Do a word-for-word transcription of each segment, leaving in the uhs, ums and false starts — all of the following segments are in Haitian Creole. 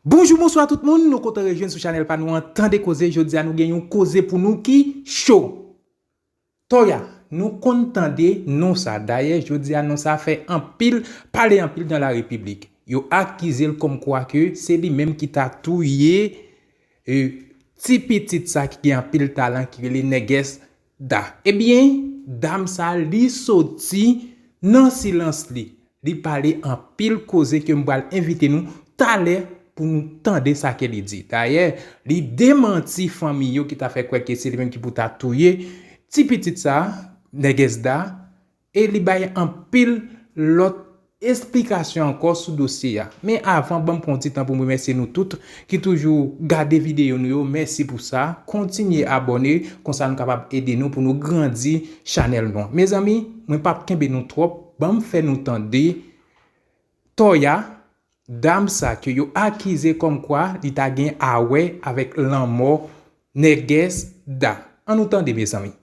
Bonjou, bonswa tout moun, nou kontan rejwenn sou chanèl pa nou an Tande Koze. Jodi a nou gen yon koze pou nou ki cho. Toya, nou konn tande non sa. Dayè, jodi a non sa fè anpil pale, anpil nan la repiblik. Yo akize l kòmkwa ke se li menm ki ta touye e, ti pitit sa ki gen anpil talan ki rele Nègès Da. Ebyen, dam sa li soti nan silans li. Li pale anpil koze ke m pral envite nou talè pou nou tande sa ke li di. Dayè, li demanti fanmi yo ki ta fè kwè ke se li menm ki pou ta touye ti pitit sa, Nègès Da, e li bay anpil lòt esplikasyon ankò sou dosye a. Men avan, ban m pran yon ti tan pou m remèsye nou tout ki toujou gade videyo nou yo. Mèsi pou sa. Kontinye abòne, konsa nou kapab ede nou pou nou grandi chanèl nou an. Mezanmi, mwen p ap kenbe nou twòp. Ban m fè nou tande Toya, dam sa ke yo akize kòmkwa li ta gen a wè avèk lanmò Nègès Da. Ann nou tande, mezanmi.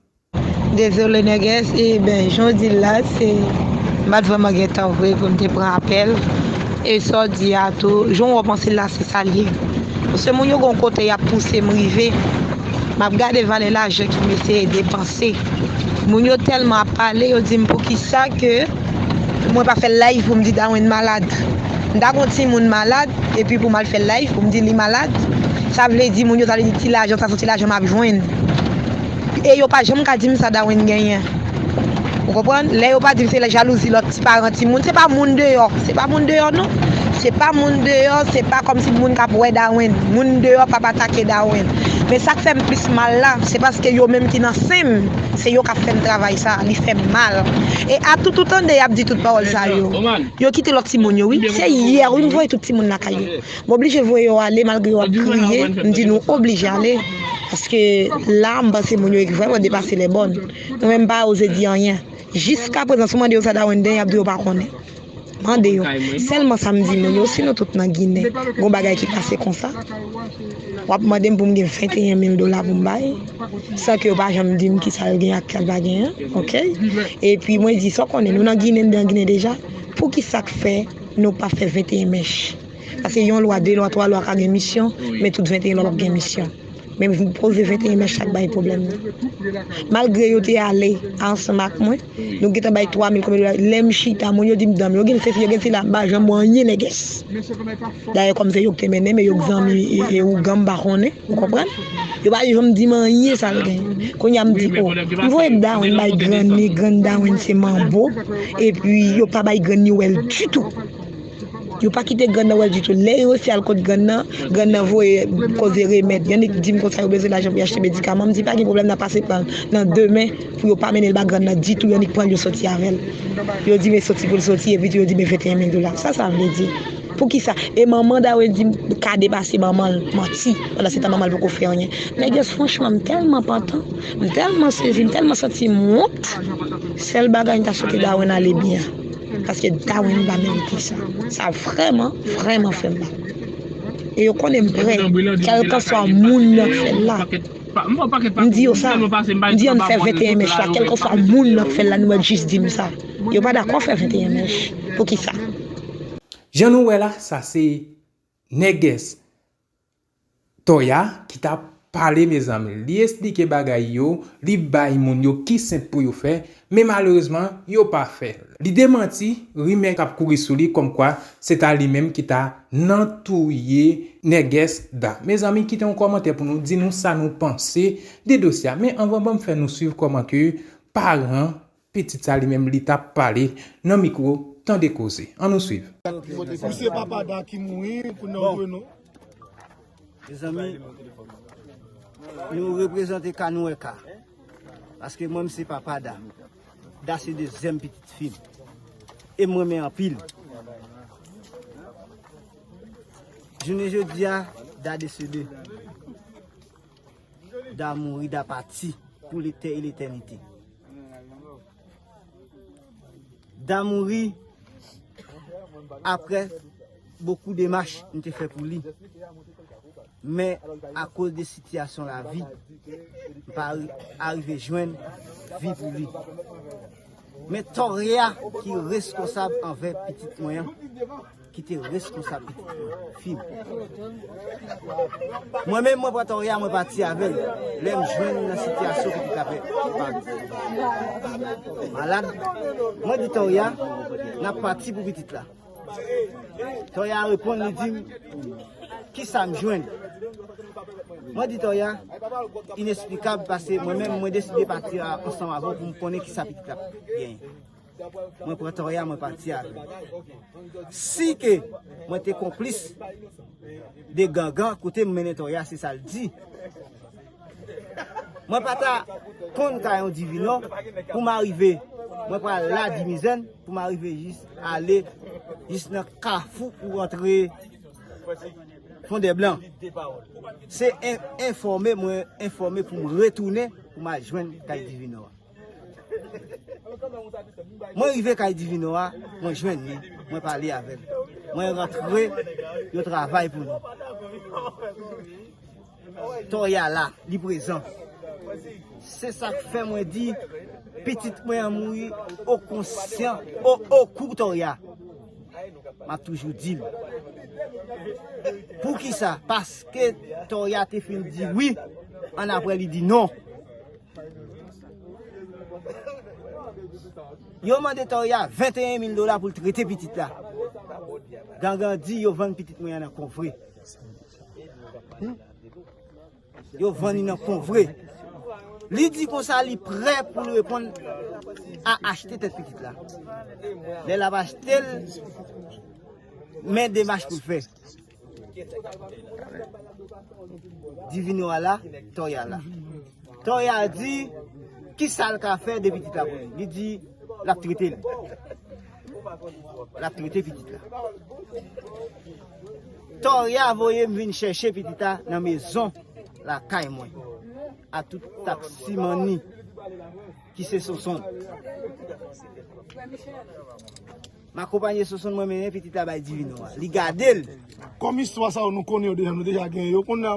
Dezole Nègès, e ben, jan w di l la, se, m pa t vrèman gen tan vre pou m te pran apèl. E sa w di a tou, jan w wè w panse l la, se sa l ye. Paske moun yo gon kote y ap pouse m rive. M ap gade valè lajan ke m eseye depanse. Moun yo tèlman ap pale, yo di m poukisa ke mwen pa fè live pou m di Darwin malad. M ta gon timoun malad, epi pou m al fè live pou m di li malad. Sa vle di moun yo ta vle di ti lajan, sa se ti lajan m ap jwenn. E yo pa janm ka di m sa Darwin genyen. Ou konprann? Lè yo pa di m se jalouzi lòt ti paran timoun, se pa moun deyò. Se pa moun deyò non. Se pa moun deyò, se pa kòmsi moun k ap wè Darwin. Moun deyò p ap atake Darwin. Men sa k fè m plis mal la, se paske yo menm ki nan sen m, se yo k ap fè m travay sa. Li fè m mal. E a tout ou tande y ap di tout pawòl sa yo. Yo kite lòt timoun yo, wi. Se yè, wi, m voye tout timoun lakay yo. M oblije voye yo ale malgre yo ap kriye. M di nou oblije ale. Paske la, m panse moun yo vrèman depase lè bòn. Mwen menm m pa oze di anyen. Jiskaprezan, si w mande yo sa Darwin gen, y ap di yo pa konnen. Mande yo. Sèlman sa m di moun yo, si nou tout nan Ginen, gon bagay ki pase konsa, w ap mande m pou m gen venteyen mil dola pou m bay, san ke yo pa janm di m kisa l gen ak sa l pa gen an, oke? Epi mwen di, sa w konnen, nou nan Ginen, nan Ginen deja, poukisa k fè nou pa fè venteyen mèch? Paske yon lwa, de lwa, twa lwa ka gen misyon, men tout venteyen lwa p ap gen misyon. Men poze venteyen mèch sa k bay pwoblèm nan. Malgre yo te ale ansanm ak mwen, nou gentan bay twa mil konbyen dola. Lè m chita, moun yo di m danm. Yo gen se fi, yo gen se la, m pa janm wè anyen Nègès. Dayè, kòm se yo k te mennen, men yo k zanmi e, e ougan, m pa konnen, ou konprann? Yo pa janm di m anyen sa l gen. Kounye a m di, o, m voye Darwin bay grann ni, grann Darwin se manbo, epi yo pa bay grann ni wè l ditou. Yo pa kite grann nan wè l ditou. Lè yo resi al kot grann nan, grann nan voye koze remèd. Yo annik di m konsa yo bezwen lajan pou yo achte medikaman. M di pa gen pwoblèm, n a pase pran l nan demen pou yo pa mennen l ba grann nan ditou. Yo annik pran l, yo soti avè l. Yo di men soti pou l soti, epi tou yo di men venteyen mil dola. Sa sa vle di? Poukisa? E manman Darwin di m ka depase manman l, manti. Pandan se tan manman l poko fè anyen. Nègès, franchman, m tèlman pantan, m tèlman sezi, m tèlman santi m wont. Sèl bagay m ta swete Darwin ale byen. Paske Darwin pa merite sa. Sa vrèman, vrèman fè m mal. E yo konnen m prè, kèlkanswa moun nan k fè l la. M di yo sa, m di ann fè venteyen mèch la, kèlkanswa moun nan k fè l la, nou mèt jis di m sa. Yo pa dakò fè venteyen mèch. Poukisa? Jan nou wè la, sa se Nègès Toya ki t ap pale, mezanmi. Li esplike bagay yo, li bay moun yo ki senp pou yo fè, men malerezman, yo pa fè l. Li demanti rimè k ap kouri sou li kòmkwa se ta li menm ki ta nan touye Nègès Da. Mezanmi, kite yon kòmantè pou nou di nou sa nou panse de dosye a. Men anvan, ban m fè nou swiv kòman ke paran pitit sa li menm li t ap pale nan mikwo Tande Koze. Ann nou swiv. Ou se papa Da ki mouri pou nan renon. Mezanmi, nou reprezante ka, nou wè ka. Paske mwen, m se papa Da. Da se dezyèm pitit fi m. E m renmen anpil. Jounen jodi a, Da desede. Da mouri, Da pati pou letè e letènite. Da mouri apre bokou demach m te fè pou li. Men akoz de sitiyasyon lavi, m pa ri- arive jwenn vi pou li. Men Toya ki reskonsab anvè pitit mwen an, ki te reskonsab pitit mwen, fi m. Mwen menm, mwen pran Tòrya, mwen pati avè l. Lè m jwenn nan sitiyasyon pitit la pa malad, mwen di Tòrya, n ap pati pou pitit la. Tòrya reponn, li di m, "Kisa m jwenn?" Mwen di Tòrya, "Inesplikab, paske mwen menm, mwen deside pati a, ansanm avè w pou m konnen kisa pitit la genyen." Mwen pran Tòrya, mwen pati avè l. Si ke mwen te konplis de gangan, kote m mennen Tòrya, se sa l di. Mwen pa ta konn kay yon Divinò pou m arive, mwen pral la Dimizèn, pou m arive jis ale jis nan kafou pou antre Fondèblan. Se en-, enfòme, mwen enfòme pou m retounen, pou m al jwenn kay Divinò a. Mwen rive kay Divinò a, mwen jwenn li, mwen pale avè l. Mwen rantre, yo travay pou nou. Tòrya la, li prezan. Se sa k fè mwen di, pitit mwen an mouri o konsyan, o, o kou Tòrya. M ap toujou di l. Poukisa? Paske Tòrya te fin di wi, annapre li di non. Yo mande Tòrya venteyen mil dola pou l trete pitit la. Gangan di yo vann pitit mwen an nan konvre. Yo vann li nan konvre. Li di konsa li prè pou l reponn a achte tèt pitit la. Lè l ap achte l, men demach pou l fè. Divinò a la, Tòrya la. Tòrya di, kisa l ka fè de pitit la pou li? Li di, l ap trete l. L ap trete pitit la. Tòrya voye m vin chèche pitit la nan mezon lakay mwen. A tout taksimanni ki se Sonson. M akonpanye Sonson, mwen mennen pitit la bay Divinò a. Li gade l. Kòm istwa sa yo nou konnen yo deja, nou deja gen yo. Kounye a,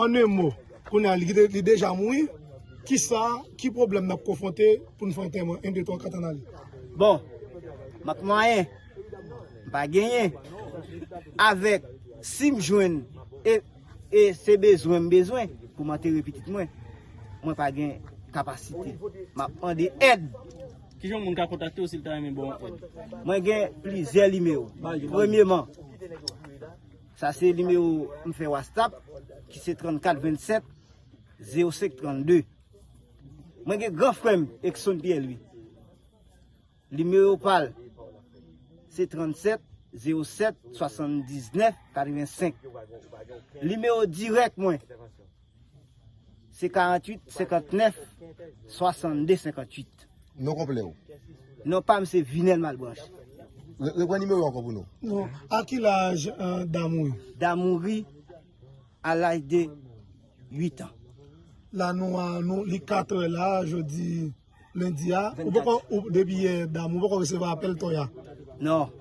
an en mo, kounye a, li, li deja mouri. Kisa, ki pwoblèm n ap konfwonte pou n fè antèman? En, de, twa, kat, ann ale. Bon, mank mwayen, m pa genyen. Avèk, si m jwenn, e, e se bezwen m bezwen pou m antere pitit mwen, mwen pa gen kapasite. M ap mande èd. Kijan yon moun ka kontakte w si l ta renmen ba w yon èd? Mwen gen plizyè nimewo. Premyeman, sa se nimewo m fè WhatsApp, ki se trannkat vennsèt zewo senk trannde. Mwen gen gran frè m, Exxon Pierre Louis. Nimewo pa l, se trannsèt zewo sèt swasanndiznèf katrevensenk. Nimewo dirèk mwen, se karanntuit senkantnèf swasannde senkantwit. Non konplè w? Non pa m se Vinel Malbranche. Re-, reprann nimewo ankò pou nou. Non. A ki laj, euh, Damouri? Damouri, a laj de uit an. La nou a, nou, li katrè la, jodi lendi a. Ou poko, ou, depi yè, Damouri, ou poko resevwa apèl Tòrya? Non.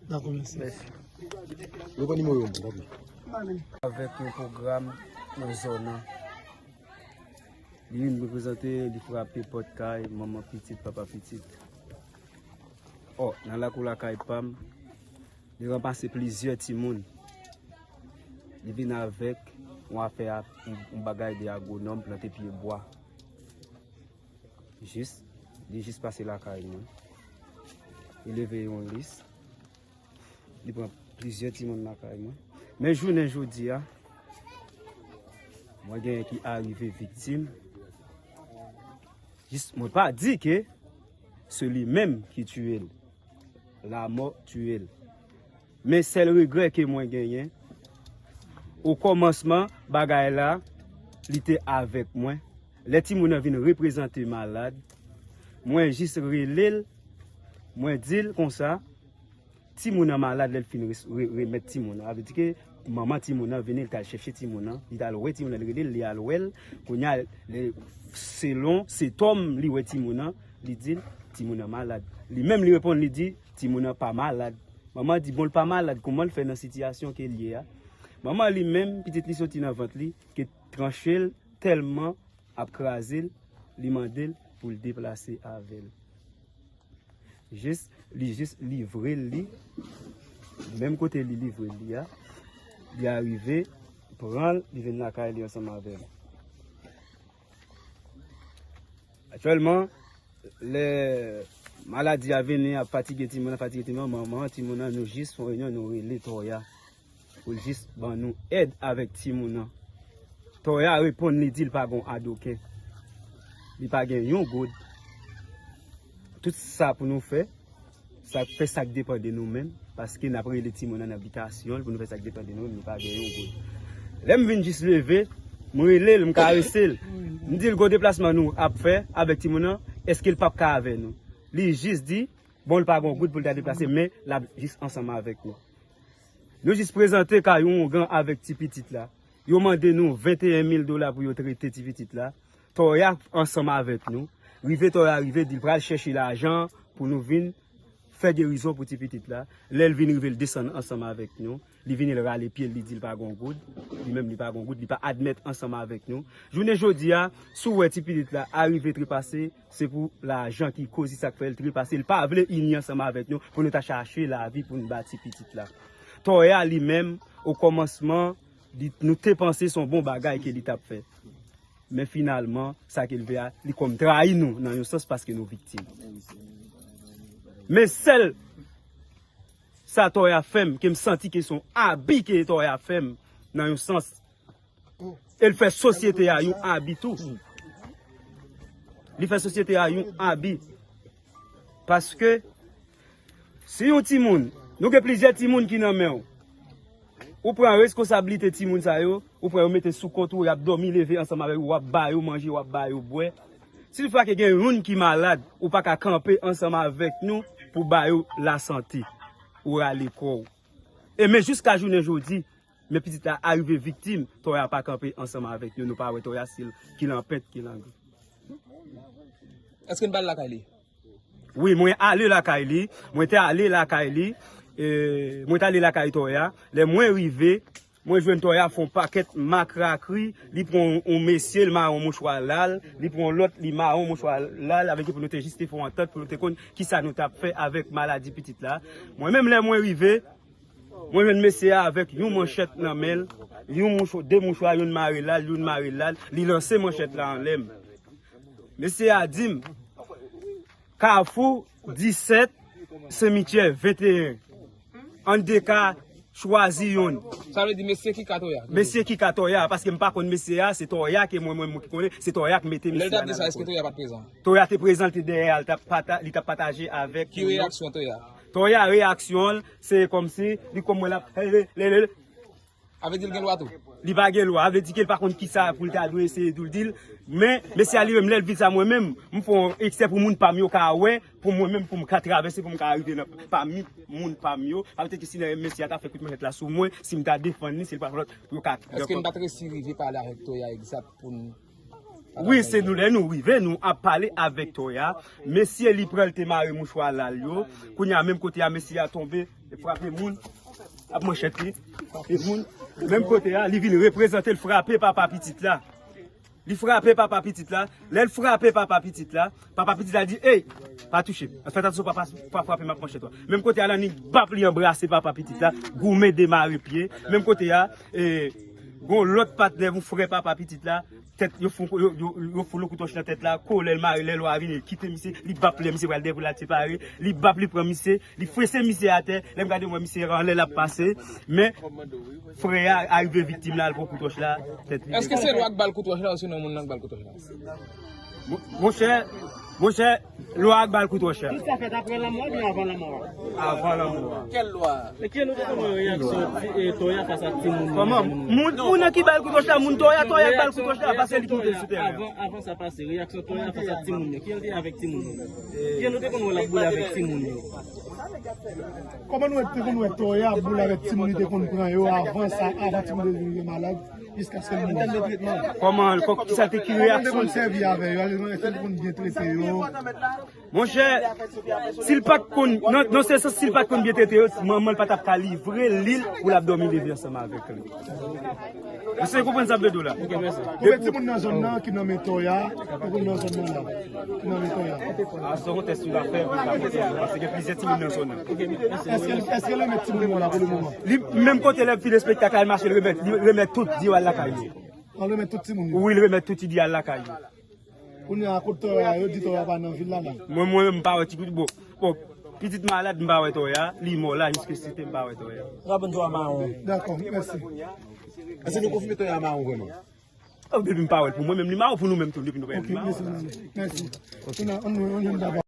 Dakò, mèsi. Mèsi. Reprann nimewo yo, tanpri. Avèk yon pwogram nan zòn nan. Li vin reprezante, li frape pòt kay manman pitit, papa pitit. Ò, nan lakou lakay pa m, li ranmase plizyè timoun. Li vin avèk yon afè, yon, yon bagay de agwonòm, plante pye bwa. Jis, li jis pase lakay mwen. Li leve yon lis. Li pran plizyè timoun lakay mwen. Men jounen jodi a, mwen genyen ki arive viktim. Jis, mwen pa di ke se li menm ki tiye l. Lamò tiye l. Men sèl regrè ke mwen genyen, o kòmansman bagay la, li te avèk mwen. Lè timoun nan vin reprezante malad, mwen jis rele l, mwen di l konsa, timoun nan malad, lè l fin re-, re-, remèt timoun nan. Sa vle di ke manman timoun nan vini, li t al chèche timoun nan, li t al wè timoun nan, li rele l, li al wè l. Kounye a, lè, selon sentòm li wè timoun nan, li di l, timoun nan malad. Li menm li reponn, li di, timoun nan pa malad. Manman di, bon, l pa malad, kòman l fè nan sitiyasyon ke l ye a? Manman li menm, pitit li soti nan vant li, ke tranche l tèlman ap kraze l, li mande l pou l deplase avè l. Jis, li jis livre l li. Menm kote li livre li a, li arive pran l, li vin lakay li ansanm avè m. Aktyèlman, lè maladi a vini, ap fatige timoun nan, fatige timoun nan, manman an, timoun nan, nou jis fè yon reyinyon, nou rele Toya pou l jis ban nou èd avèk timoun nan. Toya reponn, li di l pa gon adoken. Li pa gen yon goud. Tout sa pou nou fè, sa fè sa k depann de nou menm, paske n ap rele timoun nan nan bitasyon l pou nou fè sa k depann de nou menm, li pa gen yon goud. Lè m vin jis leve, m rele l, m karese l. M di l, gon deplasman nou ap fè avèk timoun nan, èske l p ap ka avè nou? Li jis di, bon, l pa gon goud pou l ta deplase, men l ap jis ansanm avèk nou. Nou jis prezante kay yon ougan avèk ti pitit la. Yo mande nou venteyen mil dola pou yo trete ti pitit la. Toya ansanm avèk nou. Rive Toya rive, di l pral chèche lajan pou nou vin fè gerizon pou ti pitit la. Lè l vin rive, l desann ansanm avèk nou. Li vini, l rale pye l, li di l pa gon goud. Li menm, li pa gon goud, li pa admèt ansanm avèk nou. Jounen jodi a, si w wè ti pitit la arive trepase, se pou lajan ki koz li, sa k fè l trepase. Li pa vle ini ansanm avèk nou pou nou ta chache lavi pou n ba ti pitit la. Toya li menm, okòmansman, li, nou te panse se yon bon bagay ke li t ap fè. Men finalman, sa ke l fè a, li kòm trayi nou nan yon sans paske nou viktim. Men sèl sa Toya fè m, ke m santi ke se yon abi ke Toya fè m nan yon sans. E l fè sosyete a yon abi tou. Li fè sosyete a yon abi. Paske si yon timoun, nou gen plizyè timoun ki nan men w. Ou pran reskonsablite timoun sa yo, ou pran yo mete sou kont ou, y ap dòmi leve ansanm avèk ou, w ap ba yo manje, w ap ba yo bwè. Si toutfwa ke gen youn ki malad, ou pa ka kanpe ansanm avèk nou pou ba yo lasante. Ou rale kò w. E men jiska jounen jodi, men pitit la arive viktim, Toya pa kanpe ansanm avèk nou, nou pa wè Toya, si l ki lanpent, ki langre. Èske n pral lakay li? Wi, mwen ale lakay li. Mwen te ale lakay li. E, mwen te ale lakay Toya. Lè mwen rive, mwen jwenn Toya fè yon pakèt makrakri. Li pran yon, yon mesye, li mare yon mouchwa la l. Li pran yon lòt, li mare yon mouchwa la l. Avèk li pou nou te jis te fè yon antant, pou nou te konn kisa nou t ap fè avèk maladi pitit la. Mwen menm, lè mwen rive, mwen jwenn mesye a avèk yon manchèt nan men l. Yon mouchwa, de mouchwa, youn mare la l, youn mare la l. Li lanse manchèt la anlè m. Mesye a di m, Kafou disèt, Senmityè venteyen. Ann de ka chwazi youn. Sa vle di mesye ki ka Toya? Mesye ki ka Toya, paske m pa konn mesye a, se Toya ke mwen, mwen, mwen ki konnen, se Toya ki mete mesye a nan lakòz. Lè l t ap di sa, èske Toya pa t prezan? Toya te prezan, l te dèyè a, l t ap pata-, li t ap pataje avèk. Ki reyaksyon Toya? Toya reyaksyon l, se kòmsi, li kòm mwen l ap, le, le, le, Sa vle di l gen lwa tou? Li pa gen lwa, sa vle di ke l pa konn kisa pou l ta dwe eseye tou l di l. Men, mesye a li menm, lè l vin sa mwen menm, m fè yon eksè pou moun pa m yo ka wè, pou mwen menm, pou m ka travèse, pou m ka rive nan, pami moun pa m yo. Sa vle di ke si mesye a ta fè kout manchèt la sou mwen, si m ta defann li, se l pa fè lòt, pou yo ka. Èske n pa t resi rive pale avèk Toya egzat pou n Wi, se nou lè nou rive, nou ap pale avèk Toya. Mesye li pran l te mare mouchwa la l yo. Kounye a, menm kote a, mesye a tonbe, frape moun. Ap manchèt li, frape moun. Menm kote a, li vin reprezante l frape papa pitit la. Li frape papa pitit la. Lè l frape papa pitit la, papa pitit la di, ey, pa touche m. Fè atansyon, papa, pa frape m ak manchèt la. Menm kote a, Lanik bap li anbrase papa pitit la. Goumen demare pye. Menm kote a, e, gon lòt patnè, yon frè papa pitit la. Tèt, yo fout, yo, yo, yo fout lo kout wòch nan tèt la, kolè l mare, lè lwa vini, li kite misye, li bap lè misye pral dèyè pou l al separe, li bap, li pran misye, li fese misye atè, lè m gade m wè misye anlè l ap pase, men frè a arive viktim la, l pran kout wòch la, tèt li. Èske se lwa k ba l kout wòch la, osinon moun nan k ba l kout wòch la? Monchè, monchè, Lwa a k ba l kout wòch la. Tout sa fèt apre lanmò oubyen avan lanmò a? Avan lanmò a. Kèl lwa? Men kijan nou te konn wè reyaksyon ti, e, Toya fas ak timoun yo? Kòman? Moun, moun nan ki ba l kout wòch la, moun Toya, Toya k ba l kout wòch la, pase li ki monte l sou tèren an. Avan, avan sa pase, reyaksyon Toya fas ak timoun yo. Kijan l te ye avèk timoun yo? Kijan nou te konn wè l ap boule avèk timoun yo? Kòman nou te konn wè Toya ap boule avèk timoun, li te konn pran yo avan sa, avan timoun yo vin gen malad? Jiskaske l mouri. Kòman, kò- kisa te ki reyaksyon l? Sèvi avè yo, èske l konn byen trete yo? Monchè, si l pa t konn, nan, nan se sans, si l pa t konn byen trete yo, manman l pa t ap ka livre li l pou l ap dòmi leve ansanm avèk li. Èske w konprann sa m vle di w la? Konbyen timoun nan zòn nan ki nan men Toya? Ou konn nan zòn nan la? Ki nan men Toya? A, se yon tès tou l ap fè, pou l ap fè, paske gen plizyè timoun nan zòn nan. Èske, èske l remèt timoun yo la pou le moman? Li, menm kote lè fin espektak la, l mache, l remèt, li remèt tout, di yo al lakay yo. An remèt tout timoun yo? Wi, l remèt tout, li di al lakay yo. Kounye a, kot Toya, yo di Toya pa nan vil la, la. Mwen, mwen menm, m pa wè ti kout, bon, bon, pitit malad, m pa wè Toya, li mò la, jiskesite, m pa wè Toya. Sa bon, Toya mawon. Dakò, mèsi. Èske nou konfime Toya mawon vrèman? Oh, depi m pa wè l pou mwen menm, li mawon pou nou menm tou, depi nou pa wè l, li mawon. Ok, mèsi, mèsi. Mèsi. Kounye a, ann, ann, ann, ann,